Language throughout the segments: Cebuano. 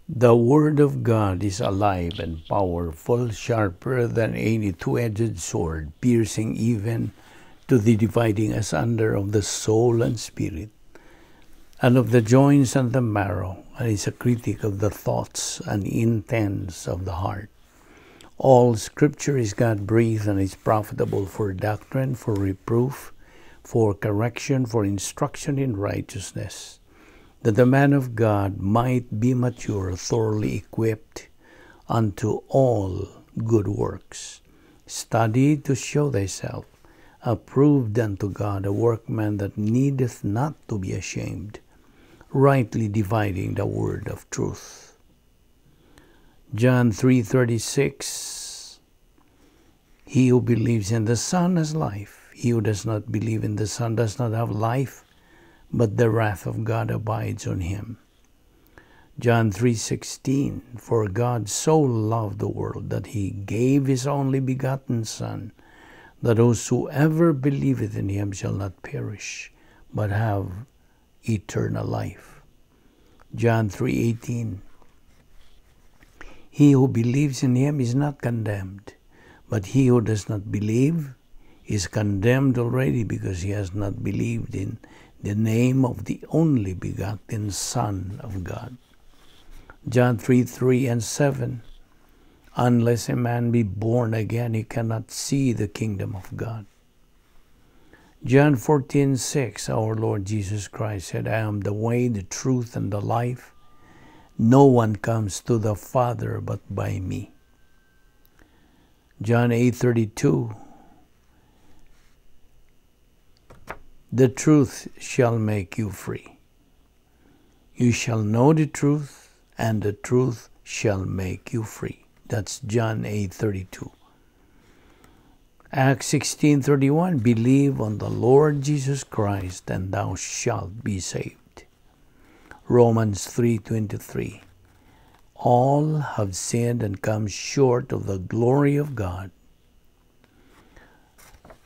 The Word of God is alive and powerful, sharper than any two-edged sword, piercing even to the dividing asunder of the soul and spirit, and of the joints and the marrow, and is a critic of the thoughts and intents of the heart. All Scripture is God-breathed and is profitable for doctrine, for reproof, for correction, for instruction in righteousness, that the man of God might be mature, thoroughly equipped unto all good works. Study to show thyself approved unto God, a workman that needeth not to be ashamed, rightly dividing the word of truth. John 3:36, he who believes in the Son has life. He who does not believe in the Son does not have life, but the wrath of God abides on him. John 3:16, for God so loved the world that he gave his only begotten Son, that whosoever believeth in him shall not perish, but have eternal life. John 3:18, he who believes in him is not condemned, but he who does not believe is condemned already, because he has not believed in the name of the only begotten Son of God. John 3:3 and 7, unless a man be born again, he cannot see the kingdom of God. John 14:6, our Lord Jesus Christ said, I am the way, the truth, and the life. No one comes to the Father but by me. John 8:32, the truth shall make you free. You shall know the truth, and the truth shall make you free. That's John 8:32. Acts 16:31, believe on the Lord Jesus Christ, and thou shalt be saved. Romans 3:23, all have sinned and come short of the glory of God.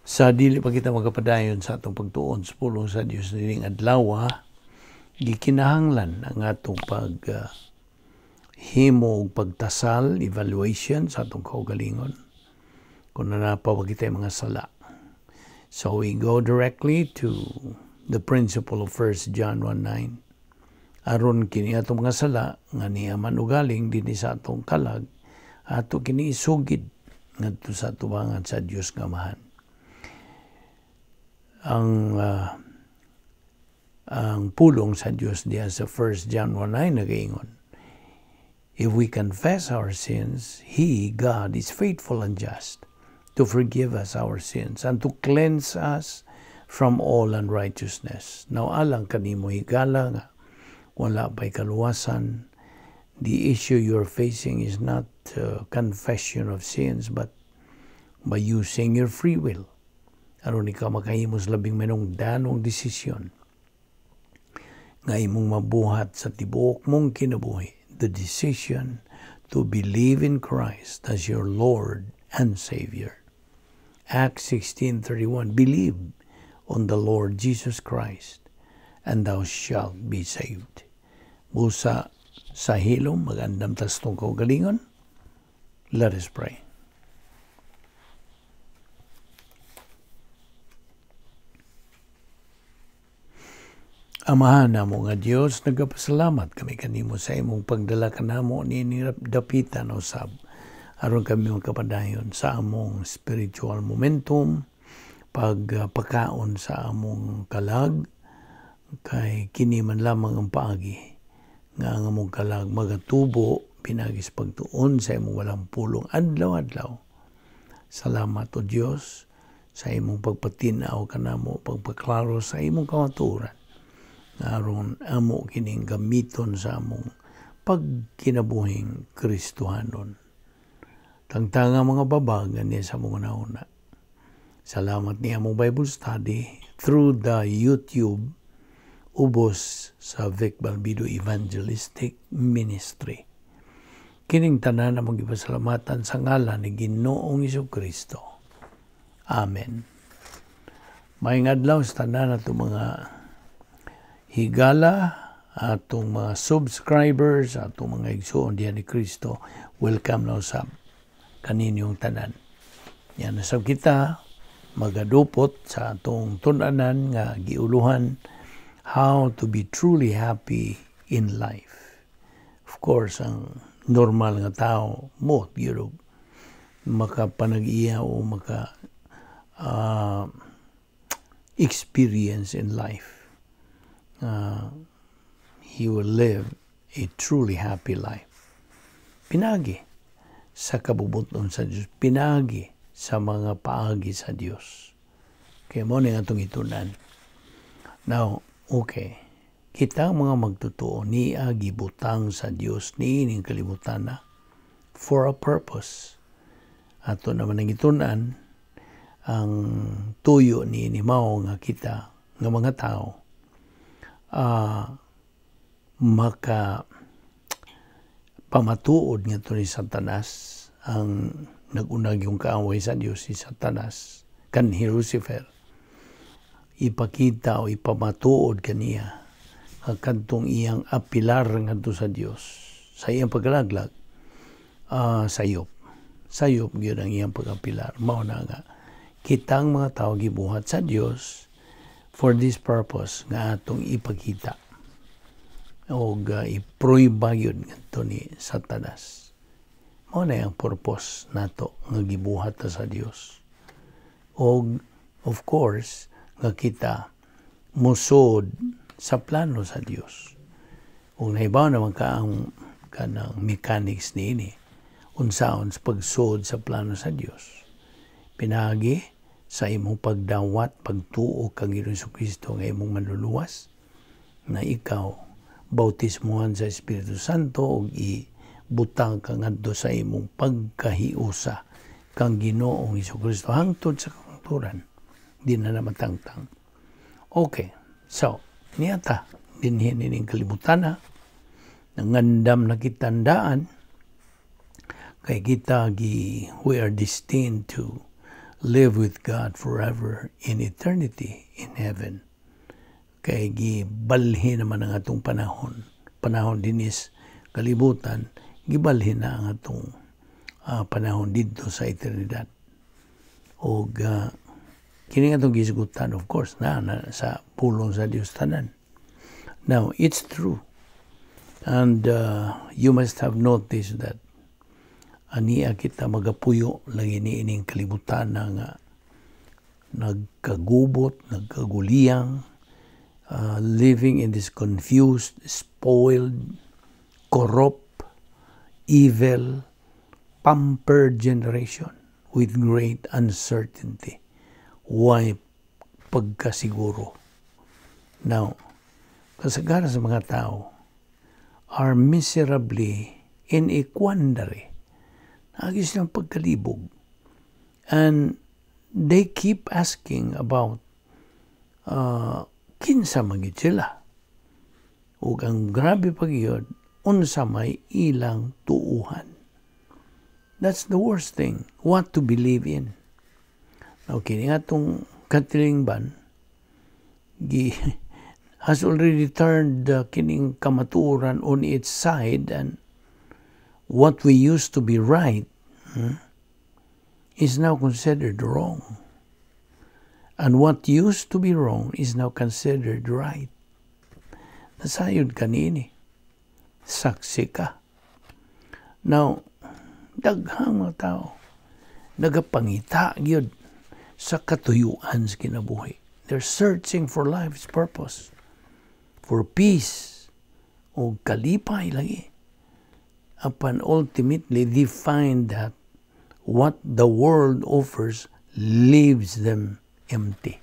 Sa dili pa kita magkapadayon sa atong pagtuon sa pulong sa Dios nining adlaw, gikinahanglan ang atong pag himo og pagtasal, evaluation sa atong kaugalingon kung nanapa pa kita mga sala. So we go directly to the principle of 1 John 1:9. Aron kini atong mga sala nga niya man ugaling dinhi sa atong kalag, ato kini isugid ngadto sa atubangan sa Dios nga Amahan. Ang pulong sa Dios diya sa 1 John 1:9 nagaingon, if we confess our sins, He, God, is faithful and just to forgive us our sins and to cleanse us from all unrighteousness. Now, alang kanimo higala nga wala pa'y kaluwasan, the issue you're facing is not confession of sins, but by using your free will. Aron ikaw makahimos labing manong danong desisyon nga imong mabuhat sa tibuok mong kinabuhi, the decision to believe in Christ as your Lord and Savior. Acts 16:31, believe on the Lord Jesus Christ, and thou shalt be saved. Busa sa hilom, magandam tas tong kaugalingon. Let us pray. Amahan namo nga Dios, nagapasalamat kami kanimo sa imong pagdala kanamo niini dapitan usab aron kami magkapadayon sa among spiritual momentum, pagpakaon sa among kalag, kay kini man lamang ang paagi nga ang among kalag magatubo pinaagi sa pagtuon sa imong walang pulong adlaw-adlaw. Salamat o Dios sa imong pagpatin-aw kanamo, pagpaklaro sa imong kamatuoran, aron amo kining gamiton sa among pagkinabuhing Kristohanon. Tangtanga mga babag niya sa among una-una. Salamat niya among Bible study through the YouTube ubos sa Vic Balbido Evangelistic Ministry. Kining tanan among gipasalamatan sa ngalan ni Ginoong Jesucristo. Amen. Maayong adlaw sa tanan ato mga higala. Atong mga subscribers, atong mga igsoon diyan ni Kristo, welcome na usab kaninyong tanan. Yan na kita magadupot sa atong tun-anan nga giuluhan "How to be Truly Happy in Life." Of course, ang normal nga tao mo gyud makapanag-iya o maka experience in life. He will live a truly happy life. Pinagi sa kabubut-on sa Diyos, pinagi sa mga paagi sa Diyos. Kaya mao ni atong itunan. Now, okay. Kita mga magtotoo niya gibutang sa Dios niining kalibutan na for a purpose. Ato naman ang itunan ang tuyo ni mao nga kita nga mga tao maka pamatuod nga ni Satanas, ang nagunag yung kaaway sa Dios, si Satanas kanhi Lucifer, ipakita o ipamatuod kaniya kadtong iyang apilar ngadto sa Dios sa iyang pagkalaglag, sayop sayop gyud ang iyang pag-apilar. Mao na nga kitang mga tao gibuhat sa Dios for this purpose nga atong ipakita og ipruiba gyud ngadto ni Satanas. Mao na ang purpose nato nga gibuhat ta sa Dios. Og of course nga kita musod sa plano sa Dios. Ug nahibaw naman ka ang kanang mechanics niini, unsaon sa pagsud sa plano sa Dios. Pinagi sa imong pagdawat, pagtuo kang Ginoong Kristo nga imong manluluwas, na ikaw bautismuhan sa Espiritu Santo ug ibutang ka ngadto sa imong pagkahiusa kang Ginoong Kristo hangtod sa kahangturan. Di na na matangtang. Okay. So, niyata dinhi nining kalibutan na nangandam na kitandaan kay kita gi we are destined to live with God forever in eternity in heaven, kay gibalhin naman ang atong panahon panahon dinis kalibutan, gibalhin na ang atong panahon didto sa eternidad. Og kini atong gisgutan, of course na sa pulong sa Dios tanan. Now, it's true and you must have noticed that ania kita magapuyo lagi ni ining kalibutan na nga nagkagubot, nagkaguliyang, living in this confused, spoiled, corrupt, evil, pampered generation with great uncertainty. Why pagkasiguro? Now, kasagaran sa mga tao are miserably in a quandary. Naagi silang pagkalibog. And they keep asking about kinsa man gyud sila. Ug ang grabe pa gyud, unsa may ilang tuuhan. That's the worst thing, what to believe in. Now, kini nga itong katilingban, gi, has already turned kining kamatuoran on its side, and what we used to be right is now considered wrong. And what used to be wrong is now considered right. Nasayod kanini. Saksi ka. Now, daghang mga tao nagapangita gyud sa katuyuan sa kinabuhi. They're searching for life's purpose, for peace, o kalipay lagi. Upon ultimately they find that what the world offers leaves them empty.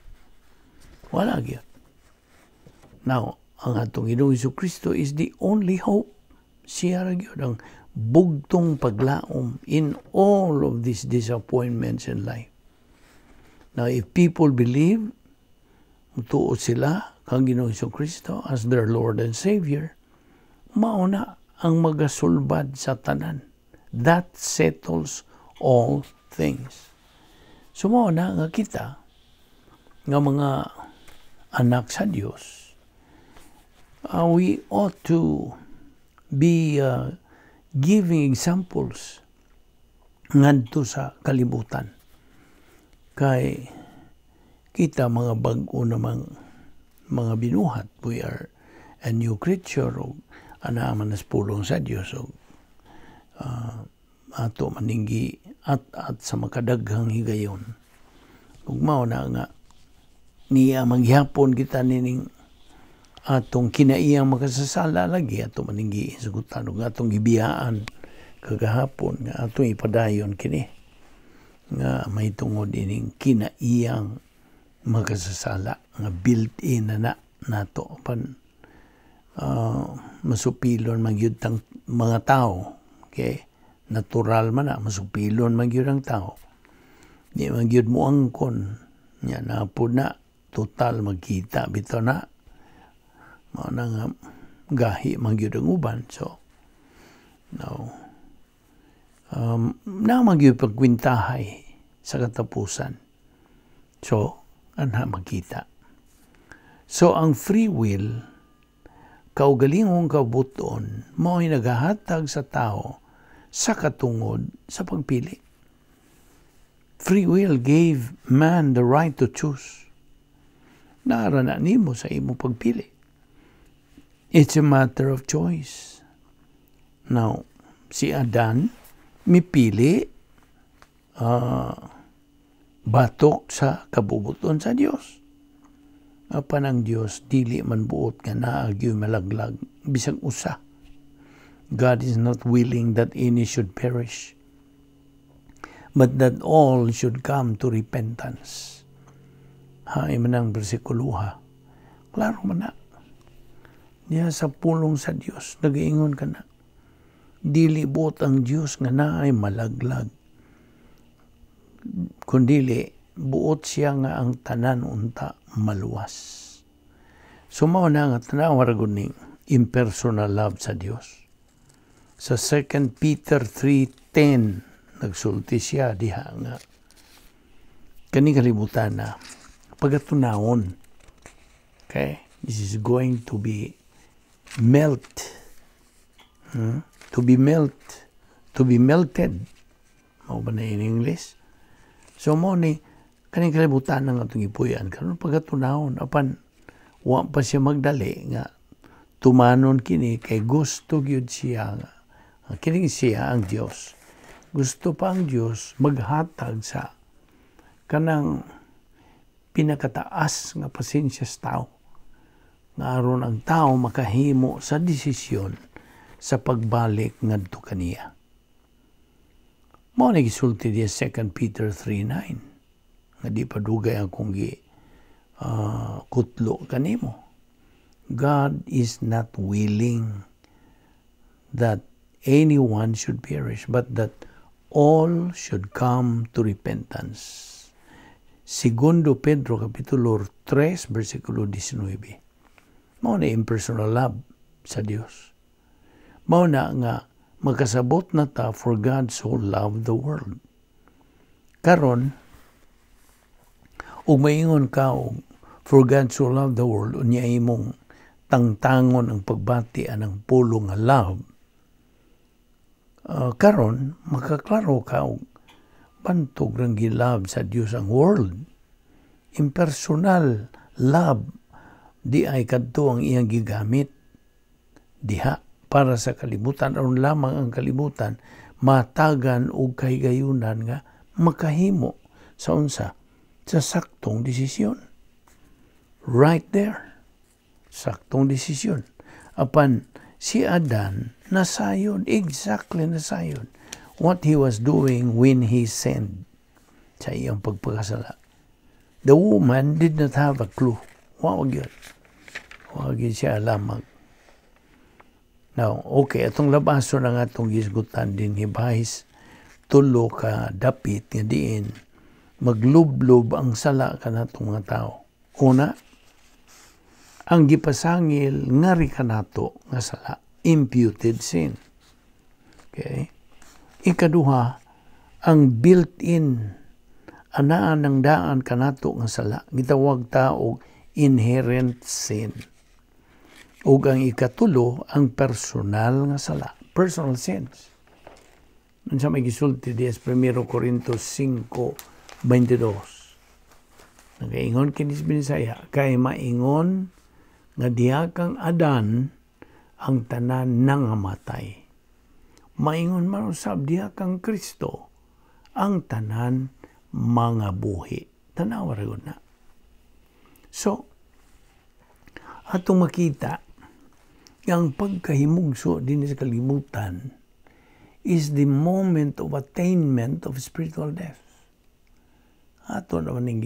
Wala gyud. Now, ang atong Ginoong Kristo is the only hope. Siya ra gyud ang bugtong paglaom in all of these disappointments in life. Now, if people believe, tuo sila kang Ginoong Kristo as their Lord and Savior, mao na ang magasulbad sa tanan. That settles all things. So mao na nga kita nga mga anak sa Dios, We ought to be giving examples ngadto sa kalibutan. Kay kita mga bag-o namang mga binuhat, we are a new creature ug ana man nas pulong sa Dios ug ato maninggi at sa makadaghang higayon. Ug mao na nga niya maghapon kita nining atong kinaiyang makasasala lagi ato maninggi sugutan ug atong gibiyaan kagahapon nga atong ipadayon kini nga may tungod ining kinaiyang makasasala nga built-in na na nato pan masupilon man gyud tang mga tao. Okay, natural man na masupilon man gyud ang tao, di man gyud mo angkon nya na pud na total magkita bitaw na mao na nga gahi man gyud ang uban. So now na man gyud pagkwintahay sa katapusan, so anha magkita. So ang free will, kaugalingong kabuton, mao'y nagahatag sa tao sa katungod sa pagpili. Free will gave man the right to choose. Naara na nimo sa imong pagpili. It's a matter of choice. Now, si Adan mipili batok sa kabubuton sa Dios. Apan ang Dios dili man buot nga naa gyud malaglag bisag usa. God is not willing that any should perish, but that all should come to repentance. Hay man ang bersikulo ha. Klaro man na. Niya sa pulong sa Dios, nagaingon ka na. Dili buot ang Dios nga naay malaglag. Kundili, buot siya nga ang tanan unta maluwas. So mao na nga tanawa ra gud ning impersonal love sa Dios. Sa 2 Peter 3:10 nagsulti siya diha nga kani kalibutan na pagatunawon. Okay? This is going to be melt. To be melt, to be melted. Mao ba na in English? So mo ni kaning kalibutan nga atong gipuy-an karon pagatunawon, apan wa pa siya magdali nga tumanon kini kay gusto gyud siya nga kining siya ang Dios. Gusto pa ang Dios maghatag sa kanang pinakataas nga pasensya sa tao nga aron ang tao makahimo sa desisyon sa pagbalik ngadto kaniya. Mao na gisulti diya 2 Peter 3:9 nga di pa dugay akong gi kutlo kanimo. God is not willing that anyone should perish, but that all should come to repentance. Segundo Pedro Kapitulo 3 versikulo 19. Mao na impersonal love sa Dios. Mao na nga makasabot na ta, "For God so loved the world." Karon ug maingon ka og "For God so loved the world," unya imong tangtangon ang pagbati anang pulong nga love. Karon makaklaro ka og bantog rang gi-love sa Dios ang world. Impersonal love di ay kadto ang iyang gigamit diha para sa kalibutan aron lamang ang kalibutan matagan og kahigayunan nga makahimo sa unsa? Sa saktong desisyon. Right there. Saktong desisyon. Apan si Adan nasayod, exactly nasayod what he was doing when he sinned sa iyang pagpakasala. The woman did not have a clue. Wa gyud. Wa gyud siya alamag. Now, okay, atong labaso na nga atong gisgutan din hibahis tulo ka dapit nga diin maglublob ang sala kanatong mga tao. Una, ang gipasangil ngari kanato nga sala, imputed sin. Okay? Ikaduha, ang built-in anaan ng daan kanato nga sala, gitawag ta og inherent sin. Ug ang ikatulo, ang personal nga sala, personal sins. Unsa may gisulti diya sa 1 Corinto 5:22? Nagaingon kini sa Binisaya, "Kay maingon nga diha kang Adan ang tanan nangamatay. Maingon man usab diha kang Kristo ang tanan mga buhi." Tanawa ra na. So, atong makita ang pagkahimugso din sa kalibutan is the moment of attainment of spiritual death. Ato naman ning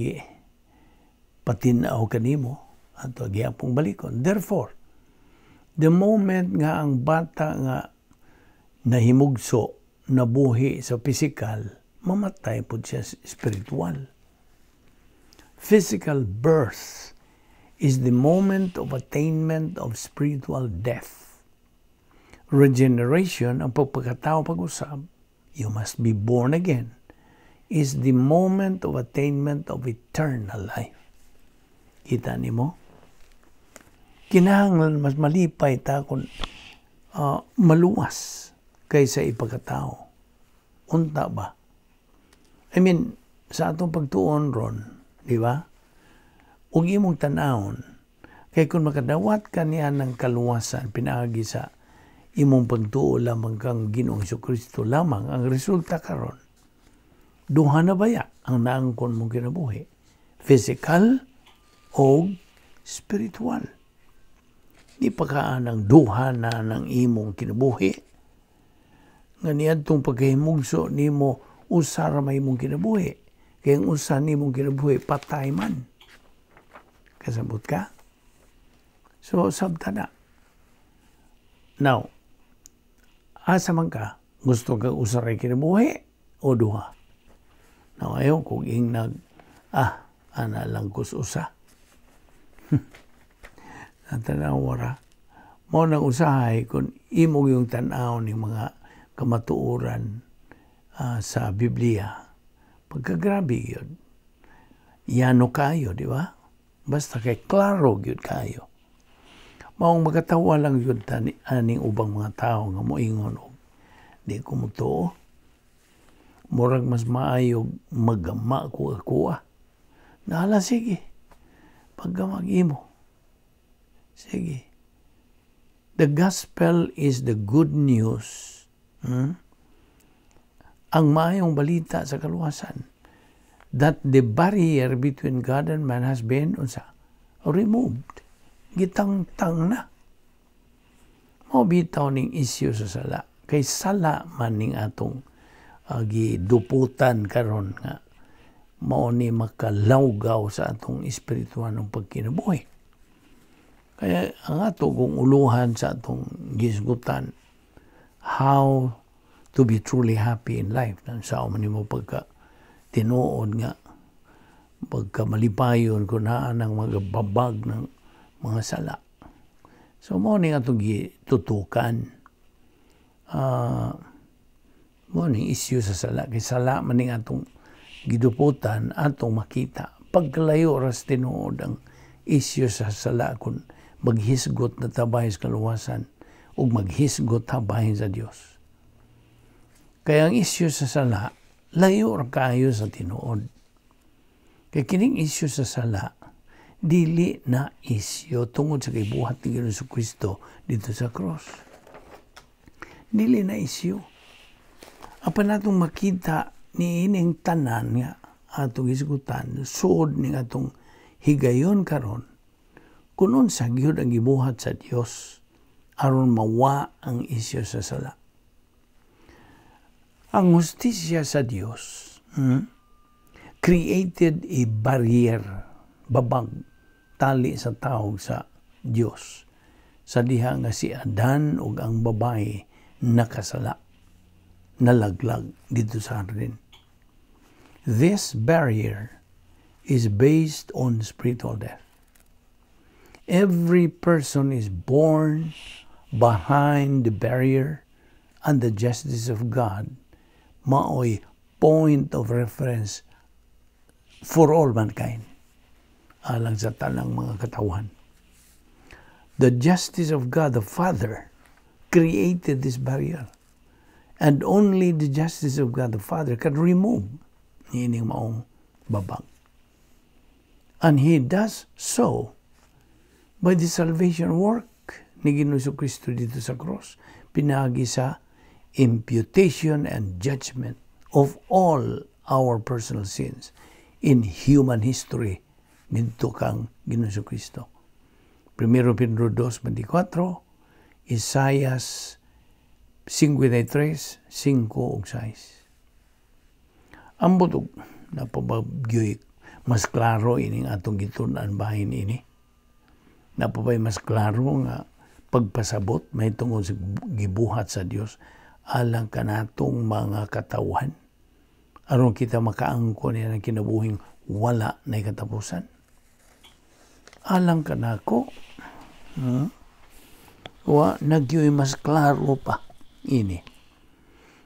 patinaw kanimo, ato gihapong balikon. Therefore, the moment nga ang bata nga nahimugso, nabuhi sa physical, mamatay pud siya spiritual. Physical birth is the moment of attainment of spiritual death. Regeneration, ang pagpagkatao pag-usab, you must be born again, is the moment of attainment of eternal life. Kita nimo? Kinahanglan mas malipay ta kung maluwas kaysa ipagkatao. Unta ba? I mean, sa atong pagtuon ron, di ba? Ug imong tan-awon, kay kung makadawat ka niya ng kaluwasan, pinaagi sa imong pagtuo lamang kang Ginoong Kristo lamang, ang resulta karon, duha na baya ang naangkon mong kinabuhi? Physical o spiritual. Di pa ka ang duha na ng imong kinabuhi. Nga niadtong pagkahimugso nimo, usa ra may imong kinabuhi. Kaya ang usa nimong kinabuhi, patay man. Kasabot ka? So, sabta na. Now, asa man ka? Gusto ka usa ray kinabuhi o duha? Now, ayaw kung ingnag, ana lang kus usa. Natanaw ra. Mao nang usahay kung imo yung tan-aw ni mga kamatuoran sa Biblia, pagkagrabe yun. Yano kayo, di ba? Basta kay klaro gyud kayo. Maong makatawa lang yun tani, aning ubang mga tao nga moingon og di ko motuo. Murag mas maayo magama ko ako ah. Nahala, sige. Paggamag imo. Sige. The gospel is the good news. Ang maayong balita sa kaluwasan. That the barrier between God and man has been, unsa, removed. Gitangtang na. Mao bitaw ning isyu sa sala. Kay sala man ning atong giduputan karon nga mao ni makalawgaw sa atong espiritual ng pagkinabuhi. Kaya ang ato kung uluhan sa atong gisgutan, how to be truly happy in life. Nang sao man nimo pagka tinuod nga pagka malipayon kung naa ng mga babag ng mga sala? So mao ni atong gitutukan. Mao ni issue sa sala. Kay sala man ning atong giduputan, atong makita. Pagkalayo ras tinuod ang issue sa sala kung maghisgot na tabay sa kaluwasan ug maghisgot tabahin sa Dios. Kaya ang issue sa sala, layo ra kayo sa tinuod. Kay kining issue sa sala, dili na issue tungod sa gibuhat ni Ginoong Kristo dito sa cross. Dili na issue. Apan natong makita ni ining tanan nga atong hisgutan, suod ning atong higayon karon, kung unsa gyud ang gibuhat sa Dios aron mawa ang isyu sa sala. Ang hustisya sa Dios created a barrier, babag, tali sa tawag sa Dios sa diha nga si Adan ug ang babae nakasala, nalaglag dito sa hardin. This barrier is based on spiritual death. Every person is born behind the barrier, and the justice of God maoy point of reference for all mankind, alang sa tanang mga katawan. The justice of God the Father created this barrier. And only the justice of God the Father can remove ining maong babag. And He does so by the salvation work ni Ginoong Kristo didto sa cross, pinaagi sa imputation and judgment of all our personal sins in human history nidto kang Ginoong Kristo. 1 Pedro 2:24, Isaias 53, 5 ug 6. Ambot og naa pa ba gyoy mas klaro ining atong gitun-an bahin ini? Naa pa ba'y mas klaro nga pagpasabot mahitungod sa gibuhat sa Dios alang kanatong mga katawhan aron kita makaangkon niya ng kinabuhing wala na katapusan? Alang kanako, Wa na gyoy mas klaro pa ini.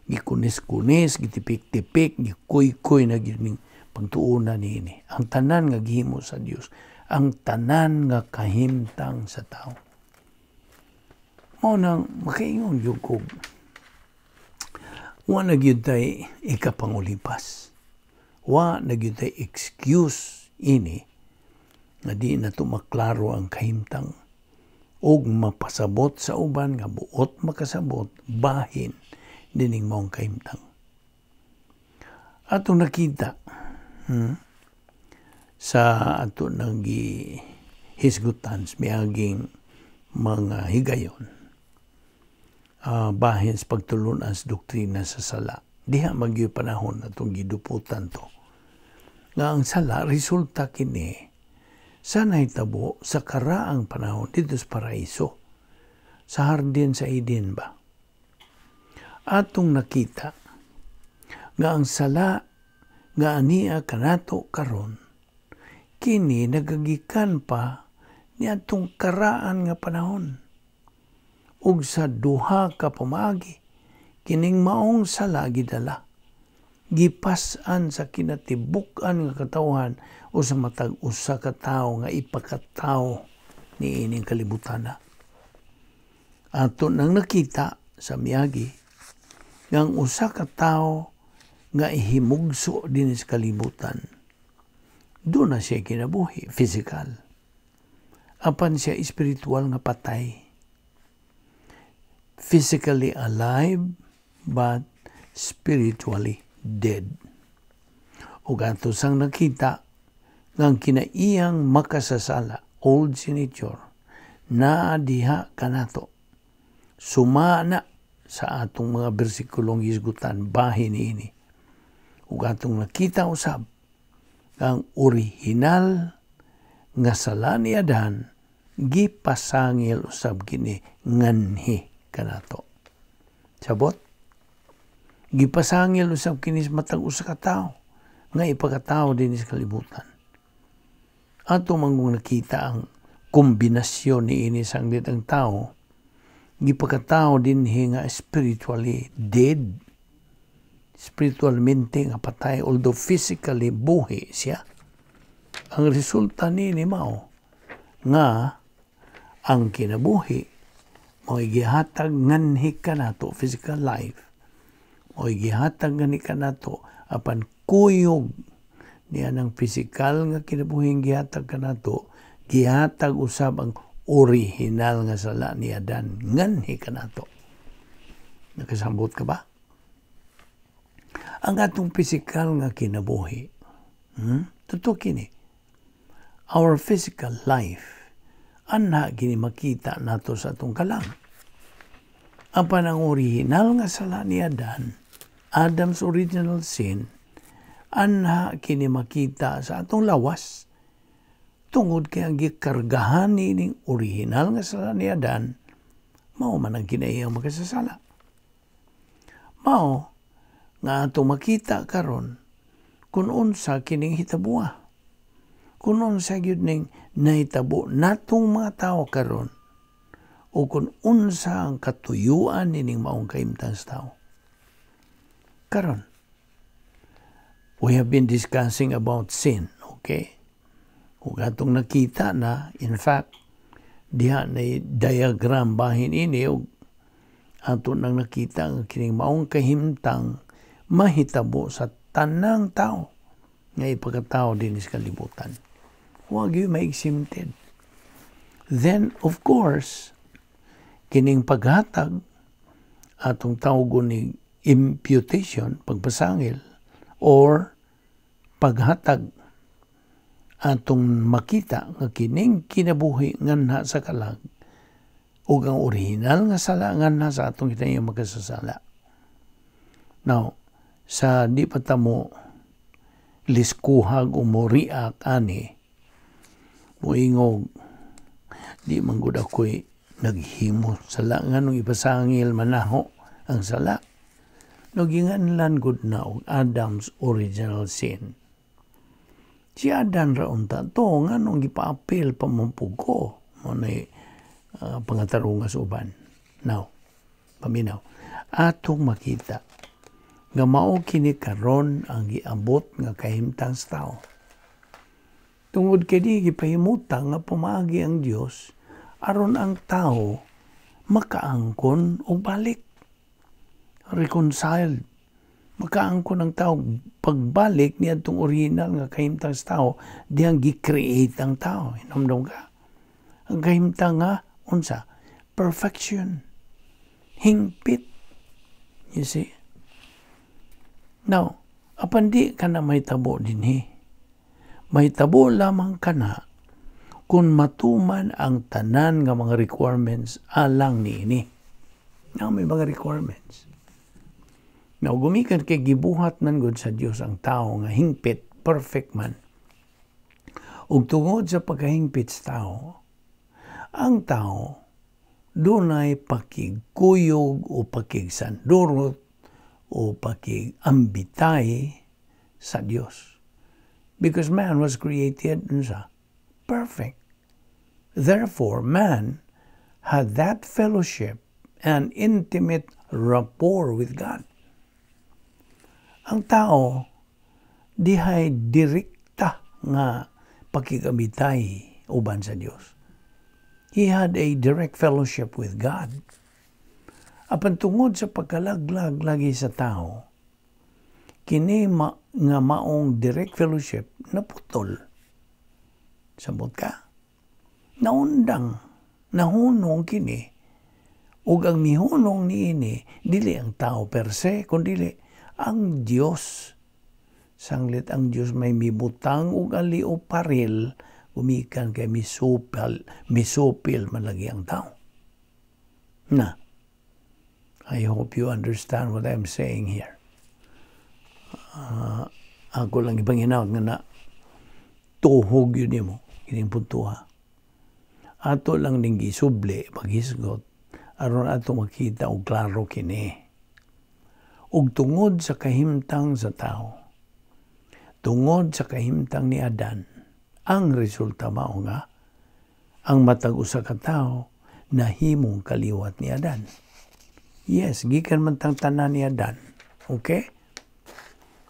Gikunis-kunis, gitipik-tipik, gikuy-kuy na gyud ning pagtuunan niini. Ang tanan nga gihimo sa Dios, ang tanan nga kahimtang sa tao. Mao nang makaingon gyud ko, wa na gyud tay ikapangulipas. Wa na gyud tay excuse ini nga di na to maklaro ang kahimtang og mapasabot sa uban nga buot makasabot bahin nining maong kahimtang. Atong nakita sa ato nang gihisgutan sa miaging mga higayon bahin sa pagtulunan sa doktrina sa sala. Diha magyud panahon atong giduputan to. Nga ang sala, resulta kini sa nahitabo sa karaang panahon didto sa paraiso, sa hardin sa Eden ba. Atong nakita nga ang sala nga ania kanato karon kini nagagikan pa niadtong karaan nga panahon. Ug sa duha ka pamaagi kining maong sala gidala, gipas-an sa kinatibuk-an nga katawhan o sa matag usa ka tawo nga ipakatawo niining kalibutan na. Ato nang nakita sa miagi nga ang usa ka tawo nga ihimugso dinhi sa kalibutan, duna na siya kinabuhi, physical. Apan siya espiritual nga patay. Physically alive, but spiritually dead. Ug ato sang nakita nga ang kinaiyang makasasala, old nature, naa diha kanato. Suma na sa atong mga bersikulong hisgutan bahin niini. Ug atong nakita usab ang original nga sala ni Adan gipasangil usab kini nganhi kanato. Sabot? Gipasangil usab kini sa matag usa ka tawo nga ipakatawo dinhi sa kalibutan. Ato manggong nakita ang kombinasyon niini sanglit ang tao gipakatawo dinhi nga spiritually dead, spiritualmente nga patay, although physically buhi siya. Ang resulta niini mao nga ang kinabuhi mao gihatag nganhi kanato, physical life mao gihatag nganhi kanato, apan kuyog niya ng physical nga kinabuhi gihatag kanato, gihatag usab ang original nga sala ni Adan nganhi kanato. Nakasambot ka ba? Ang atong physical nga kinabuhi, Totoo kini. Our physical life, anha kini makita nato sa atong kalam. Apan ang original nga sala ni Adan, Adam's original sin, anha kini makita sa atong lawas. Tungod kay ang gikargahan nining original nga sala ni Adan, mao man ang kinaiyang makasasala. Mao nga atong makita karon kung unsa kining hitabuha. Kung unsa gyud ning nahitabo natong mga tawo karon o kung unsa ang katuyuan nining maong kahimtang sa tao. Karon, we have been discussing about sin, okay? Ug atong nakita na, in fact, Diha na diagram bahin ini ug ato nang nakita nga kining maong kahimtang mahitabo sa tanang tao nga ipakatao din sa kalibutan. Wa gyud ma-exempted. Then, of course, kining paghatag atong tawgon ni imputation, pagpasangil, or paghatag, atong makita nga kining kinabuhi nganha sa kalag ug ang orihinal nga sala nganha sa atong kinahiyang makasasala. Now, sa di pa ta mo liskuhag o mo react ani, moingog, "Di man gud ako'y naghimo sala, nganong ipasangil man naho ang sala?" No, ginganlan gud na og Adam's original sin. Si Adan ra unta to, nganong gipaapil pa man pud ko? Mao na pangatarunga sa uban. Now, paminaw. Atong makita nga mao kini karon ang giabot nga kahimtang sa tao. Tungod kay di gipahimutang nga pamaagi ang Dios aron ang tao makaangkon og balik. Reconciled. Makaangkon ang tao pagbalik niadtong original nga kahimtang sa tao dihang gi-create ang tao. Hinumdum ka? Ang kahimtang nga unsa? Perfection. Hingpit. You see? Now, apan di ka na mahitabo dinhi. Mahitabo lamang kana kung matuman ang tanan nga mga requirements alang niini. Now, may mga requirements. Now, gumikan kay gibuhat man gud sa Dios ang tao nga hingpit, perfect man. Ug tungod sa pagkahingpit sa tao, ang tao dunay pakigkuyog o pakigsandurot o pakigambitay sa Dios. Because man was created, unsa? Perfect. Therefore, man had that fellowship and intimate rapport with God. Ang tao dihay direkta nga pakigambitay uban sa Dios. He had a direct fellowship with God. Apan tungod sa pagkalaglag lagi sa tao, kini nga maong direct fellowship naputol. Sabot ka? Naundang, nahunong kini. Ug ang mihunong niini, dili ang tao per se, kundi ang Dios. Sanglit ang Dios may mibutang og ali o paril, gumikan kay misupil, misupil man lagi ang tao. Na, I hope you understand what I'm saying here. Ako lang ipanginaw nga na tuhog yun nimo kining puntuha. Ato lang ning gisubli paghisgot aron ato makita og klaro kini. Ug tungod sa kahimtang sa tao, tungod sa kahimtang ni Adan, ang resulta mao nga ang matag usa ka tawo nahimong kaliwat ni Adan. Yes, gikan man tang tanan ni Adan. Okay?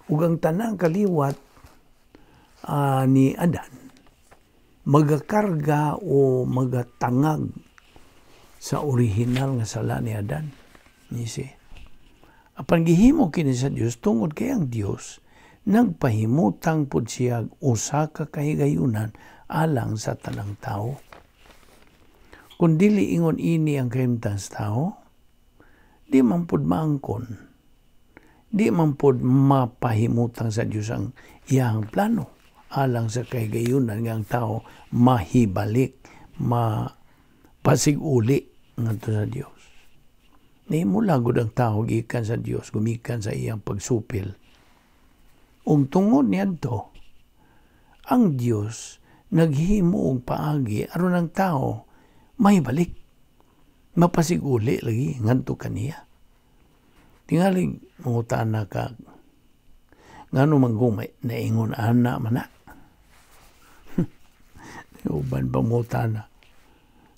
Ug ang tanang kaliwat ni Adan magakarga o magatangag sa original nga sala ni Adan. You see? Apan gihimo kini sa Dios tungod kay ang Dios nagpahimutang pud siya usa ka kahigayunan alang sa tanang tao. Kung dili ingon ini ang kahimtang sa tao, di man pud maangkon. Di man pud mapahimutang sa Dios ang iyang plano alang sa kahigayunan nga ang tao mahibalik, mapasiguli ngadto sa Dios. Nahimo lagod ang tao gikan sa Dios, gumikan sa iyang pagsupil. Ug tungod niadto, ang Dios naghimo og paagi aron ang tao mahibalik, mapasiguli lagi ngadto kaniya. Tingali mangutana ka, ngano man gumay naingon ana man na? Uban pa mangutana.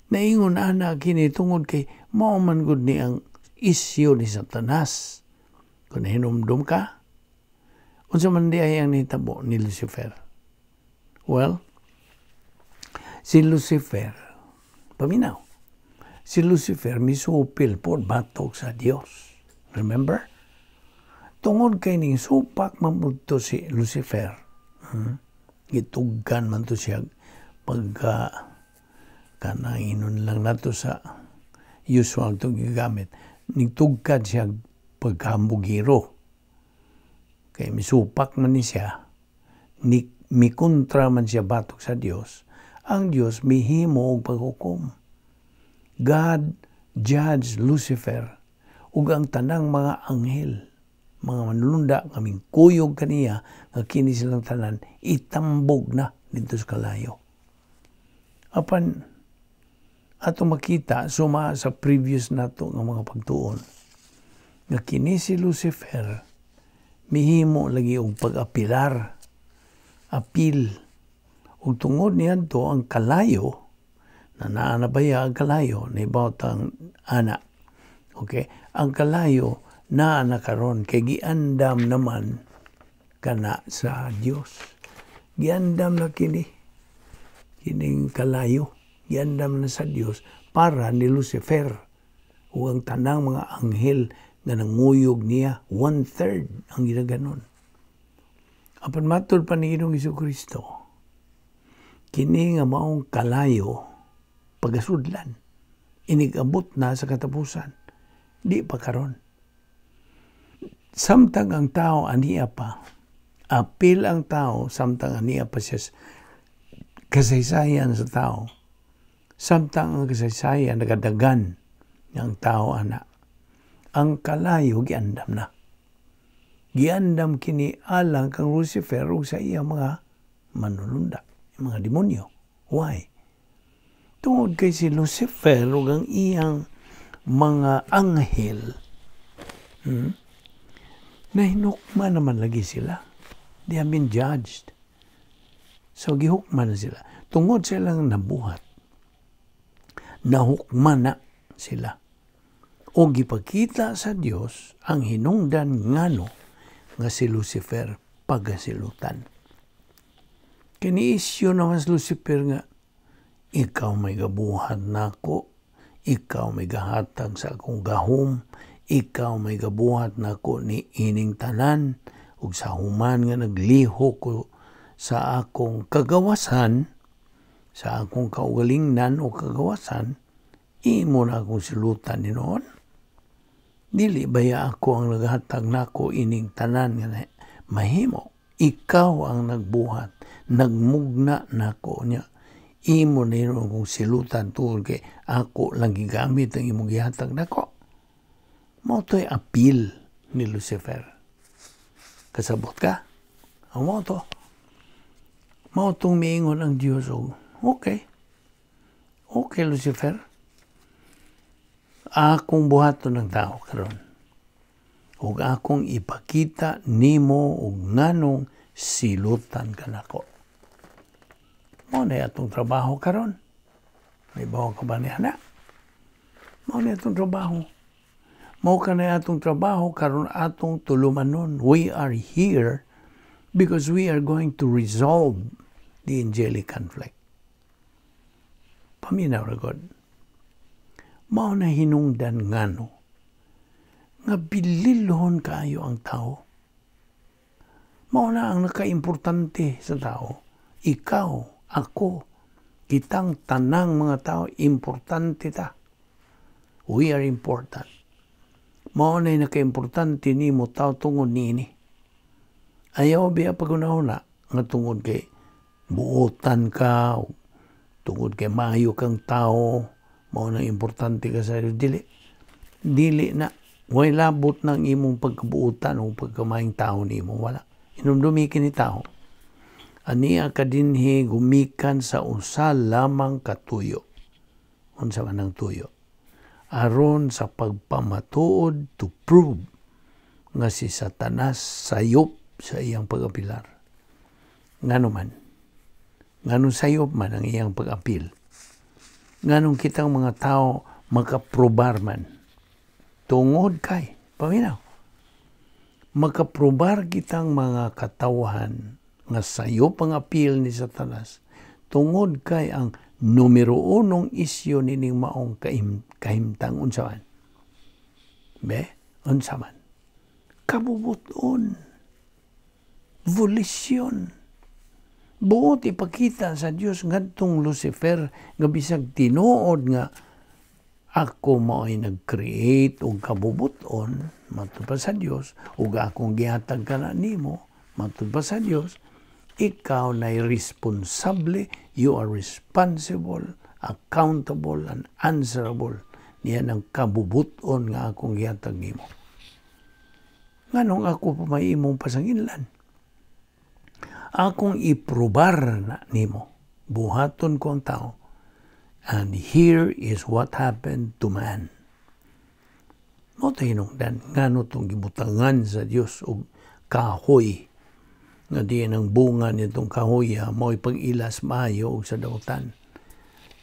Naingon ana kini tungod kay mao man gud ni ang isyu ni Satanas. Kung nahinumdum ka, unsa man di ay ang nitabo ni Lucifer? Well, si Lucifer, Paminaw. Si Lucifer misupil po batok sa Dios. Remember? Tungod kay ning supak man to si Lucifer. Gitugkan man to siya pagka kanang inon lang nato sa usual to gigamit. Nigtugkad siya pagkambugiro. Kay misupak man ni siya, ni, mikontra man siya batok sa Dios, ang Dios mihimo og paghukom. God judged Lucifer ug ang tanang mga anghel, mga manlunda nga mingkuyog kaniya, nga kini silang tanan itambog na didto sa kalayo. Apan ato makita suma sa previous nato nga mga pagtuon nga kini si Lucifer mihimo lagi og pag-apilar, apil, ug tungod niadto ang kalayo na naa na baya ang kalayo naibaw ang ana. Okay, ang kalayo naa na karon kay giandam naman kana sa Dios. Giandam na kini kining kalayo, giandam na sa Dios para ni Lucifer ug ang tanang mga anghel nga nanguyog niya, one-third ang ginaganon. Apan matud pa ni Ginoong Kristo, kini nga maong kalayo pagasudlan, inigabot na sa katapusan, di pa karon. Samtang ang tao aniya pa, apil ang tao samtang aniya pa siya kasaysayan sa tao. Samtang ang kasaysayan nagadagan ng tao ana, ang kalayo giandam na. Giandam kini alang kang Lucifer ug sa iya mga manulunda, mga demonyo. Why? Tungod kay si Lucifer ug ang iyang mga anghel, nahinukma naman lagi sila. They have been judged. So gihukman na sila. Tungod silang nabuhat, nahukman na sila. O gipakita sa Dios ang hinungdan ngano nga si Lucifer pagasilutan. Kini isyu naman si Lucifer nga, ikaw may gabuhat nako, ikaw may gahatag sa akong gahom, ikaw may gabuhat nako ni ining tanan, ug sa human nga naglihok ko sa akong kagawasan, sa akong kaugalingnan o kagawasan, imo na akong silutan ni noon. Dili baya ako ang naghatag nako ining tanan nga mahimo? Ikaw ang nagbuhat, nagmugna nako niya. Imo na yun akong silutan tungod kay ako lang gigamit ang imong gihatag nako. Mao to'y apil ni Lucifer. Kasabot ka? Ang mao to. Mao tong miingon ang Diyos og, okay. Okay, Lucifer. Akong buhaton ng tao karon. Ug akong ipakita nimo og nganong silutan ka nako. Mao na atong trabaho karon. May bawo ka ba niya na? Mao na atong trabaho. Mao ka na atong trabaho karon atong tulumanon. We are here because we are going to resolve the angelic conflict. Paminaw ra God. Mao na hinungdan ngano nga bililhon kaayo ang tao. Mao na ang nakaimportante sa tao. Ikaw, ako, kitang tanang mga tao, importante ta. We are important. Mao na nakaimportante nimo tao tungod niini. Ayaw biya pagunahuna nga tungod kay buotan ka, tungod kay maayo kang tao, mao nang importante ka sa dili. Dili na. Way labot ng imong pagkabuotan o pagkamaing tao nimo. Wala. Inumdumi kini tao. Ania ka dinhi gumikan sa usa lamang katuyo. Unsa man ang tuyo? Aron sa pagpamatuod, to prove nga si Satanas sayop sa iyang pag-apilar. Ngano man? Nganong sayop man ang iyang pag-apil? Nganong kitang mga tao makaprobar man? Tungod kay, paminaw, makaprobar kitang mga katawhan nga sayop ang apil ni Satanas tungod kay ang Numero unong isyu nining maong kahimtang, unsa man? Be, unsa man? Kabubuton. Volition. Buot ipakita sa Dios ngadtong Lucifer nga bisag tinuod nga ako mao'y nag-create og kabubuton matud pa sa Dios, ug akong gihatag kana nimo matud pa sa Dios, ikaw na responsable, you are responsible, accountable and answerable niya ng kabubuton nga akong gihatag nimo. Nganong ako pa may imong pasanginlan? Akong iprobar na nimo. Buhaton ko ang tao. And here is what happened to man. Mao hinungdan ngano tong gibutangan sa Dios og kahoy nga diin ang bunga nitong kahoy mo'y pag-ilas maayo og sa dautan.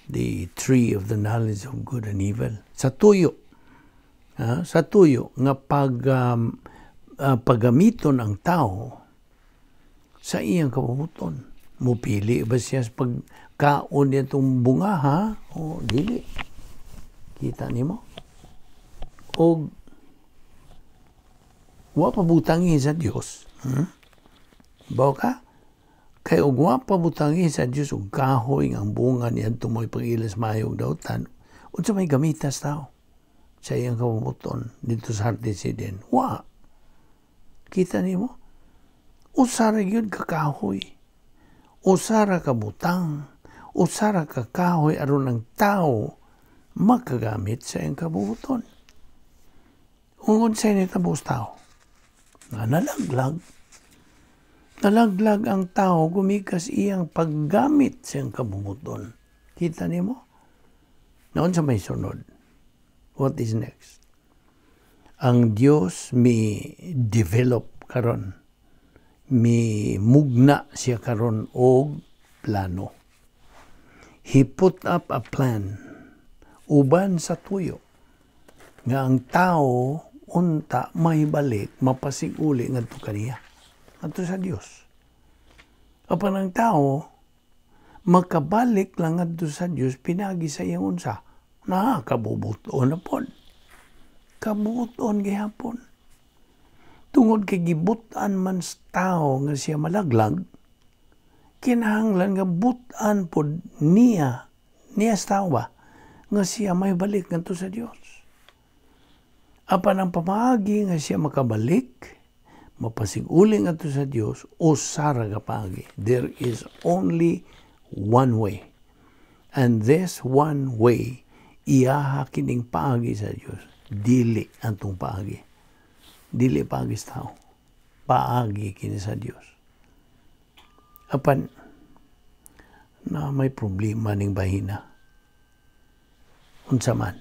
The tree of the knowledge of good and evil. Sa tuyo. Ha? Sa tuyo nga paggamiton ang tao sa iyang kabubuton. Mupili ba siya sa pagkaon nitong bunga, ha? O dili? Kita nimo? Og wa pa butangi sa Dios. Baw ka? Kay og wa pa butangi sa Dios og kahoy nga ang bunga niadto mo'y pag-ilas maayo og dautan, unsa may gamitas tao sa iyang kabubuton dito sa hardin sa Eden? Wa. Kita nimo? Usa ra gyud ka kahoy. Usa ra ka butang. Usa ra ka kahoy aron ang tao makagamit sa iyang kabubuton. Ug unsay nitabo sa tao? Nga nalaglag. Nalaglag ang tao gumikas iyang paggamit sa iyang kabubuton. Kita nimo? Naon sa may sunod? What is next? Ang Dios mi develop karon. Mi mugna siya karon og plano. He put up a plan uban sa tuyo nga ang tao unta may balik mapasiguli ngadto kaniya, ngadto sa Dios. Apan ang tao makabalik lang ngadto sa Dios pinagi sa iyang unsa na kabubuton na pod. Kabubuton gihapon. Tungod kay gibutan man sa tao nga siya malaglag, kinahanglan nga butan pod niya, niya sa tao ba, nga siya may balik ngadto sa Dios. Apan ang pamaagi nga siya makabalik, mapasiguli ngadto sa Dios, usa ra ka paagi. There is only one way. And this one way, iyaha kining paagi sa Dios. Dili atong paagi. Dili paagi sa tao. Paagi kini sa Dios. Apan na may problema ning bahina. Unsa man?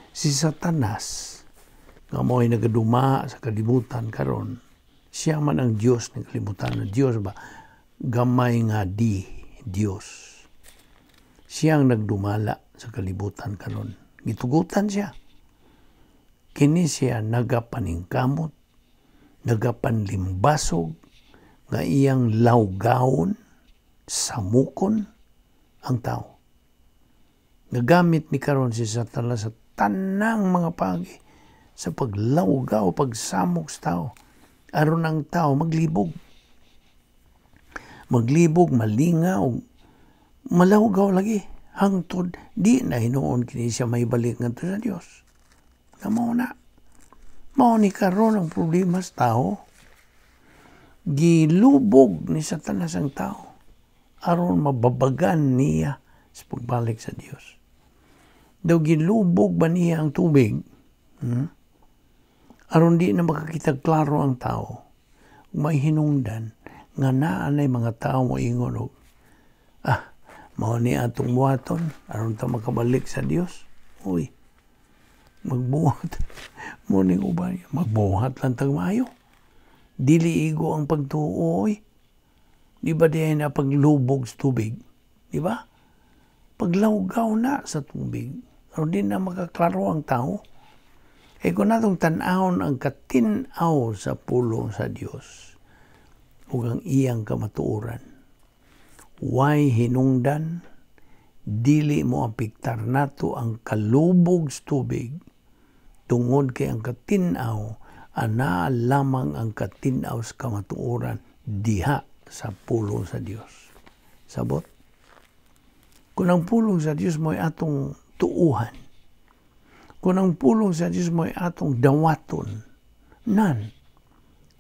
Si Satanas nga mo'y nagaduma sa kalibutan karon, siya man ang Dios ng kalibutan. Dios ba? Gamay nga di Dios. Siya ang nagdumala sa kalibutan karon. Gitugutan siya. Kini siya nagapaningkamot, nagapanlimbasog, nga iyang lawgawon, samukon ang tao. Nagamit ni karon si Satanas sa tanang mga pagi sa paglawgaw, pagsamok sa tao. Aron ang tao maglibog. Maglibog, malingaw, malawgaw lagi. Hangtod, di na hinuon kini siya may balik ngadto sa Dios. Nga mao na. Mao ni karon ang problema sa tao. Gilubog ni Satanas ang tao aron mababagan niya sa pagbalik sa Dios. Daw gilubog ba niya ang tubig? Aron di na makakita klaro ang tao. May hinungdan nga naa nay mga tao mo ingon og mao ni atong buhaton aron ta makabalik sa Dios. Uy, magbuhat mo ning uban, magbuhat lang tag maayo. Dili igo ang pagtuo, oy. Di ba diay na paglubog sa tubig? Di ba? Paglawgaw na sa tubig. Aron di na makaklaro ang tao. Eh kung natong tan-awon ang katin-aw sa pulong sa Dios ug ang iyang kamatuoran, way hinungdan Dili mo apektar nato ang kalubog sa tubig tungod kay ang katin-aw ana lamang ang katin-aw sa kamatuoran diha sa pulong sa Dios. Sabot? Kung ang pulong sa Dios mo'y atong tuuhan, kung ang pulong sa Dios mo'y atong dawaton, nan,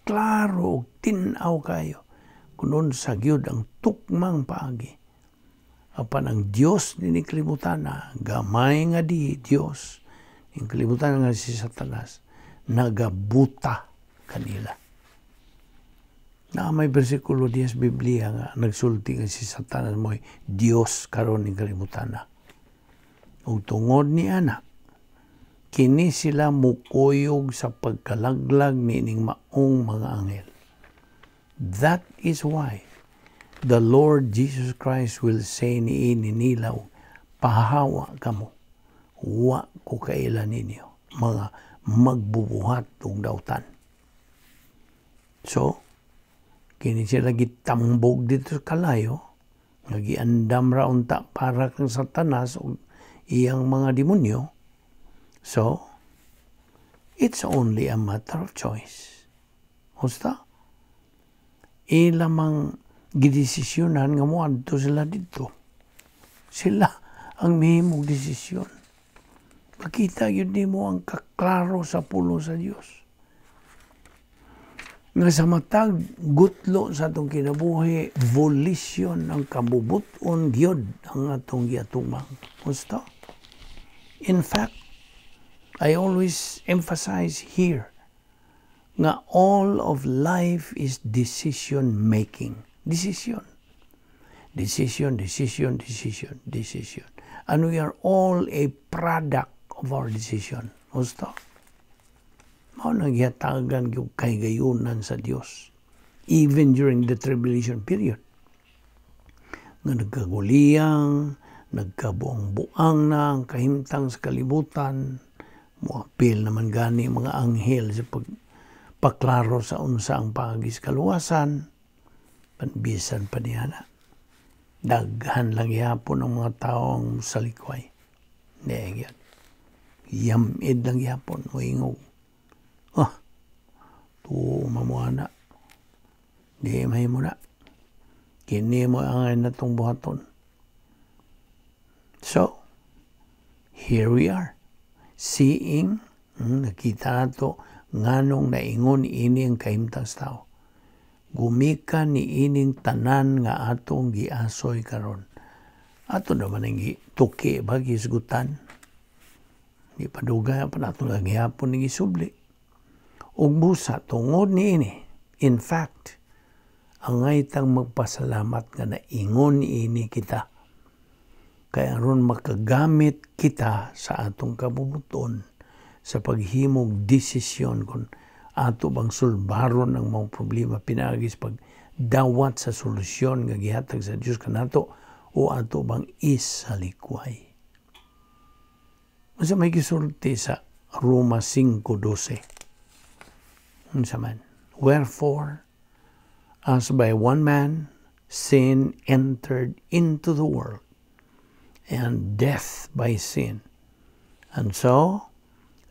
klaro og tin-aw kayo kung unsa gyud ang tukmang paagi. Apan ang Dios nining kalibutana, gamay nga di Dios, ning kalibutan nga si Satanas, nagabuta kanila. Na may bersikulo diya sa Biblia nga nagsulti nga si Satanas mo'y Dios karon ning kalibutan. Ug tungod ni ana, kini sila mukuyog sa pagkalaglag niining maong mga anghel. That is why the Lord Jesus Christ will say niini nila, "Pahawa kamo. Wa ko kaila ninyo, mga magbubuhat og dautan." So, kini sila gitambog dito sa kalayo, nga giandam ra unta para kang Satanas ug iyang mga demonyo. So, it's only a matter of choice. Husta? Ila mang gidesisyonan nga moadto sila dito. Sila ang mihimog desisyon. Makita gyud nimo ang kaklaro sa pulong sa Dios. Nga sa matag gutlo sa atong kinabuhi, volition ang kabubuton gyud ang atong giatumang. Husto? In fact, I always emphasize here nga all of life is decision making. Decision. Decision, decision, decision, decision. And we are all a product of our decision. Husto? Mao nang gihatagan gyud kahigayunan sa Dios even during the tribulation period. Nga nagkaguliyang, nagkabuang-buang na ang kahimtang sa kalibutan, muapil naman gani mga anghel sa pagpaklaro sa unsa ang paagi sa kaluwasan, bisan pa niya na. Daghan lang gihapon ang mga tao ang salikway. Hindi yan. Yamid lang gihapon, moingog. "Ah, tuo mamuana. Di mahimo na. Kini mo ang natong buhaton." So, here we are. Seeing, nakita nato nganong naingon ini ang kahimtang sa tao. Gumikan ni ining tanan nga atong giasoy karon. Ato naman ang tuki ba gisgutan. Di pa dugay pa nato lang gihapon ni gisubli. Ug busa tungod niini, in fact, angay tang magpasalamat nga naingon niini kita. Kay aron makagamit kita sa atong kabubuton sa paghimog desisyon kung ato bang sulbaron ang mga problema pinaagi sa pagdawat sa solusyon nga gihatag sa Dios kanato o ato bang isalikway. Unsa may gisulti sa Roma 5:12? Unsa man? "Wherefore, as by one man sin entered into the world, and death by sin. And so,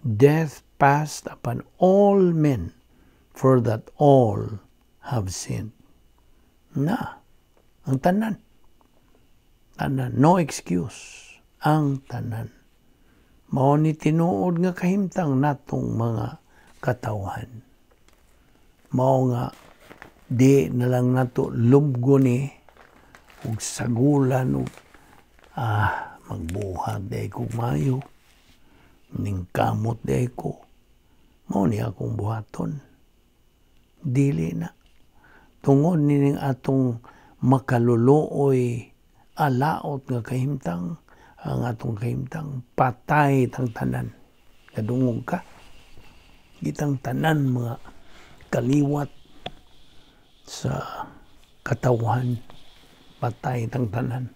death passed upon all men, for that all have sinned." Na, ang tanan. Tanan, no excuse. Ang tanan. Mao ni tinuod nga kahimtang natong mga katawhan. Mao nga di na lang nato lubgo ni ug sagulan ug "Magbuhat di ko mayo, ning kamot di ko, mao ni akong buhaton." Dili na tungod nining atong makaluluoy alaot nga kahimtang. Ang atong kahimtang, patay tang tanan. Kadungog ka, kitang tanan mga kaliwat sa katawhan, patay tang tanan.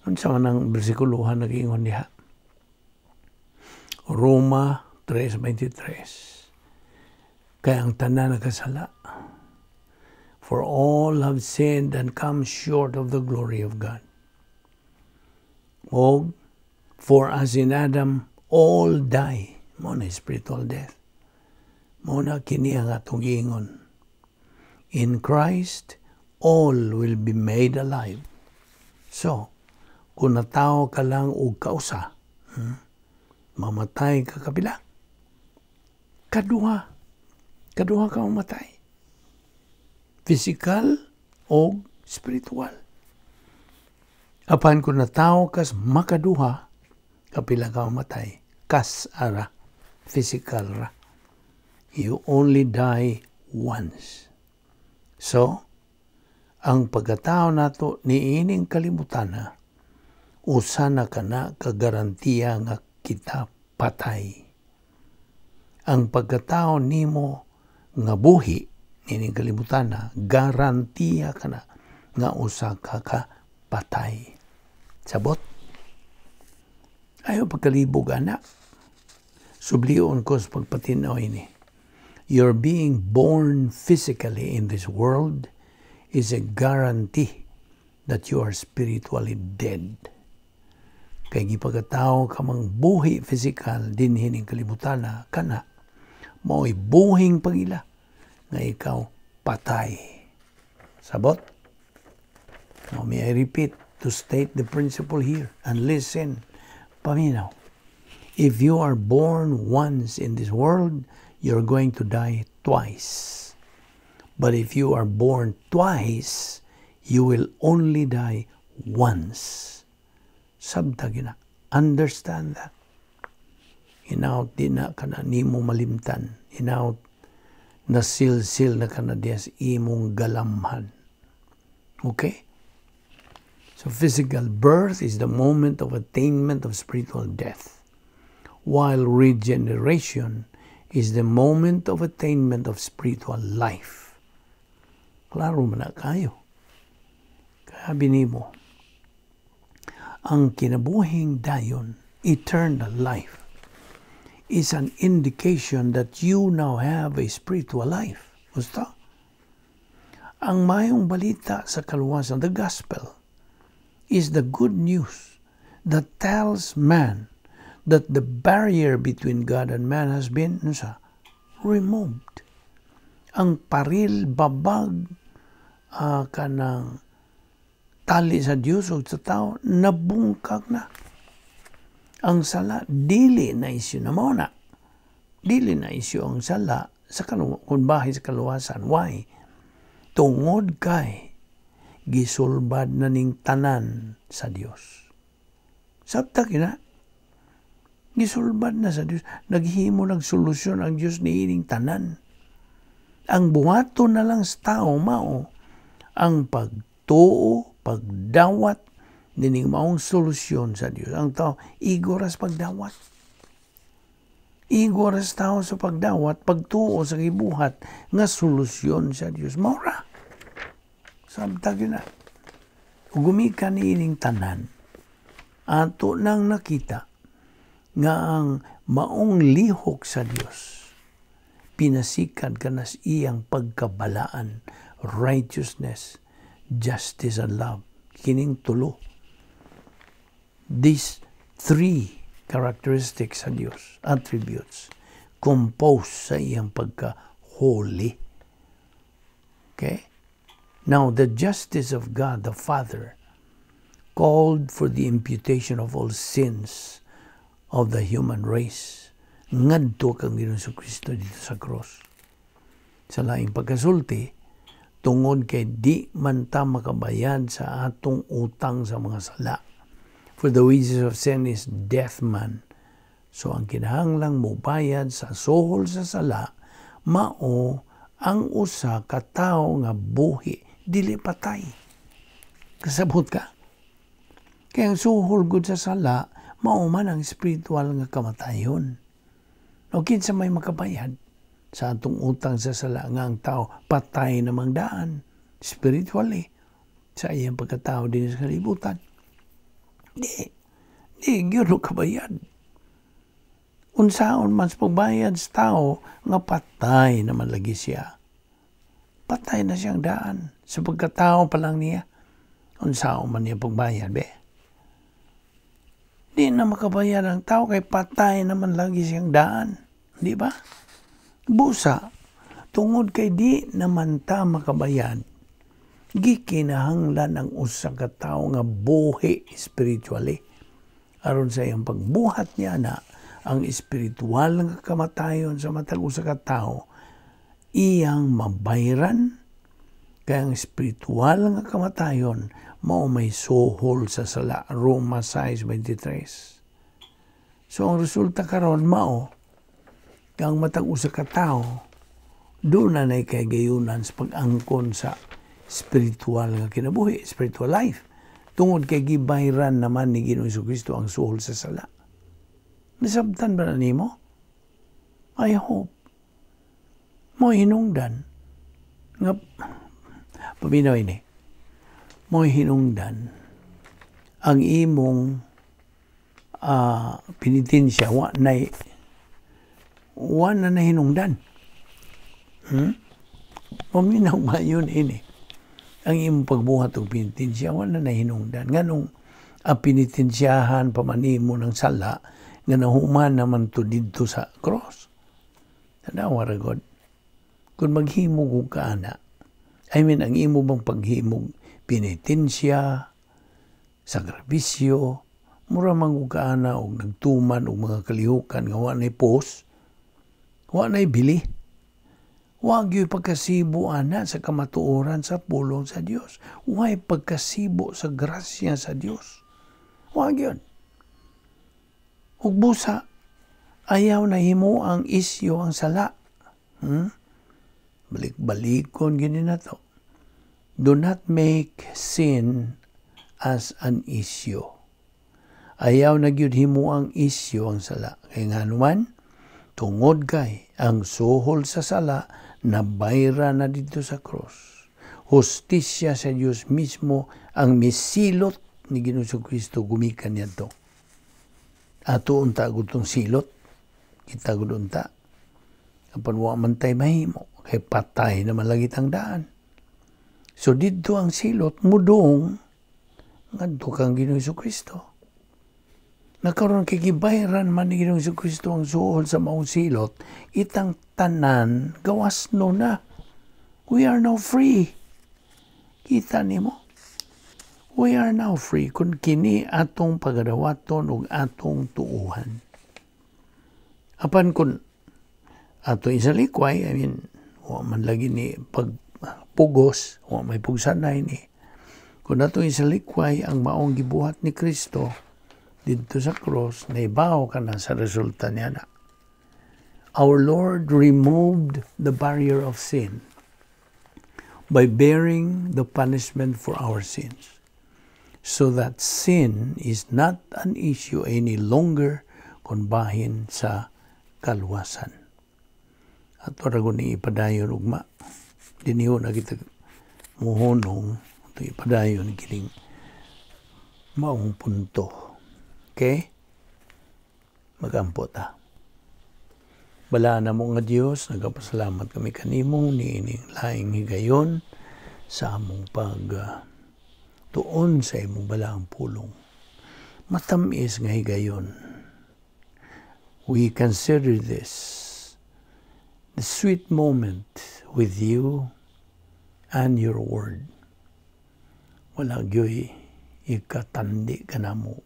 Unsa man ang bersikulohan nag-ingon diha? Roma 3:23. Kay ang tanan nagkasala. For all have sinned and come short of the glory of God. Og for as in Adam all die, mao na spiritual death. Mao na kini ang atong giingon. In Christ, all will be made alive. So, kung natawo ka lang og kausa, mamatay ka kapila? Kaduha. Kaduha ka mamatay. Physical o spiritual. Apan kung natawo kas makaduha, kapila ka mamatay? Kas ara, physical ra. You only die once. So, ang pagkatao nato niining kalibutan na, usa na kana ka garantiya nga kita patay. Ang pagkatao nimo nga buhi niining kalibutan na, garantiya kana nga usa ka ka patay. Sabot? Ayaw pagkalibog ana. Sublion ko sa pagpatinaw ini. Your being born physically in this world is a guarantee that you are spiritually dead. Kay gipagkatao ka mang buhi physical dinhi ning kalibutan na kana mao'y buhing pagila nga ikaw patay. Sabot? Now may I repeat to state the principle here and listen. Paminaw. If you are born once in this world, you're going to die twice. But if you are born twice, you will only die once. Sabta gina. Understand that. Hinaut di na kana nimo malimtan. Hinaut nasilsil na kana diya sa imong galamhan. Okay? So physical birth is the moment of attainment of spiritual death, while regeneration is the moment of attainment of spiritual life. Klaro man na kayo. Kaya binimo, ang kinabuhing dayon, eternal life, is an indication that you now have a spiritual life. Gusto? Ang mayong balita sa kaluwasan, the gospel, is the good news that tells man that the barrier between God and man has been unsa, removed. Ang paril, babag, kanang tali sa Dios ug sa tao, nabungkag na. Ang sala, dili na isyu na mao na. Dili na isyu ang sala sa kung bahin sa kaluwasan. Why? Tungod kay gisulbad na ning tanan sa Dios. Sabta kina, gisulbad na sa Dios. Naghimo ng solusyon ang Dios niining tanan. Ang buhaton na lang sa tao mao ang pagtuo, pagdawat nining maong solusyon sa Dios. Ang tao igo ras pagdawat. Igo ras tao sa pagdawat, pagtuo sa gibuhat nga solusyon sa Dios. Mao ra. Sabta gyud na. Ug gumikan niining tanan, ato nang nakita nga ang maong lihok sa Dios pinasikad kanas iyang pagkabalaan, righteousness, justice, and love. Kining tulo. These three characteristics sa Dios, attributes, compose sa iyang pagka-holy. Okay? Now, the justice of God the Father called for the imputation of all sins of the human race ngadto kang Ginoong Kristo didto sa cross. Sa laing pagkasulti, tungod kay di man ta makabayad sa atong utang sa mga sala. For the wages of sin is death man. So ang kinahanglang mobayad sa suhol sa sala, mao ang usa ka tawo nga buhi, dili patay. Kasabot ka? Kaya ang suhol gud sa sala, mao man ang spiritual nga kamatayon. O kinsa may makabayad sa atong utang sa sala nga ang tao patay namang daan spiritually sa iyang pagkatao din sa kalibutan? Di. Di, gyud kabayad. Unsaon man sa pagbayad sa tao nga patay naman lagi siya. Patay na siyang daan sa pagkatao pa lang niya. Unsaon man niya pagbayad, be? Di na makabayad ang tao kay patay naman lagi siyang daan. Di ba? Busa, tungod kay di naman ta makabayad, gikinahanglan ang usa ka tawo nga buhi spiritually. Aron sa iyang pagbuhat niya na ang espiritual nga kamatayon sa matag usa ka tawo iyang mabayran, kay ang espiritual nga kamatayon mao may suhol sa sala, Roma 6:23. So ang resulta karon mao ang matag usa ka tawo duna nay kahigayunan sa pag-angkon sa spiritual nga kinabuhi, spiritual life. Tungod kay gibayran naman ni Ginoong Kristo ang suhol sa sala. Nasabtan ba na nimo? I hope. Mo hinungdan nga paminaw ini. Mo hinungdan ang imong penitensya wa na nahinungdan. Paminaw mayon ini. Ang imong pagbuhat og penitensya wa na nahinungdan. Nganong ang penitensyahan pa man nimo ng sala nga nahuman naman to didto sa cross? Tanawa ra god. Kung maghimog og kaana, I mean, ang imo bang paghimog penitensya, sakripisyo, mura man og kaana og nagtuman og mga kalihukan nga wa nay pos, wa nay bili. Wa gyud pagkasibo ana sa kamatuoran sa pulong sa Dios. Way pagkasibo sa grasya sa Dios. Wa gyud. Ug busa, ayaw na himo ang isyu ang sala. Balik-balikon gini na to. Do not make sin as an issue. Ayaw na gyud himo ang issue ang sala. Kay nga naman, tungod kay ang suhol sa sala nabayra na dito sa cross. Hustisya sa Dios mismo ang misilot ni Ginoong Kristo gumikan niadto. Ato unta gud tong silot, kita gud unta. Apan wa man tay mahimo kay patay naman lagi tang daan. So didto ang silot mudong ngadto kang Ginoong Kristo. Nakaroon kay gibayran man ni Ginoong Kristo ang suhol sa maong silot, itang tanan gawas no na. We are now free. Kita nimo? We are now free kung kini atong pagadawaton ug atong tuuhan. Apan kung ato isalikway, I mean, wa man lagi ni pagpugos, wa may pugsanay ni. Kung ato isalikway ang maong gibuhat ni Kristo didto sa cross, naibaw ka na sa resulta niya na. Our Lord removed the barrier of sin by bearing the punishment for our sins, so that sin is not an issue any longer kung bahin sa kaluwasan. At wala ko ni ipadayon ugma. Diniho na kita muhunong ito ipadayon kining maong punto. Okay? Magampo ta. Balaan mo nga Dios, nagapasalamat kami kanimo niining laing higayon sa among pag tuon sa imong balaang pulong. Matamis nga higayon. We consider this the sweet moment with you and your word. Wala gyoy ikatandi kanamo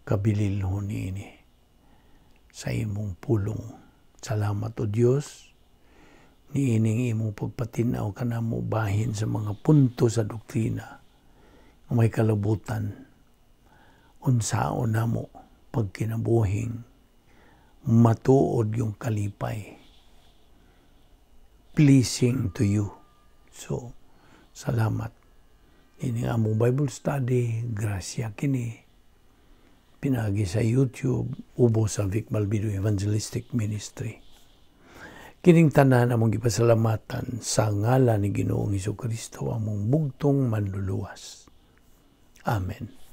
kabililhon niini sa imong pulong. Salamat o Dios niining imong pagpatinaw kanamo bahin sa mga punto sa doktrina nga may kalabutan unsaon namo pagkinabuhing matuod yung kalipay, pleasing to you. So, salamat. Ini among Bible study, grasya kini. Pinagi sa YouTube, ubo sa Vic Malvido Evangelistic Ministry. Kining tanan among gipasalamatan sa ngalan ni Ginoong Kristo, among bugtong manluluwas. Amen.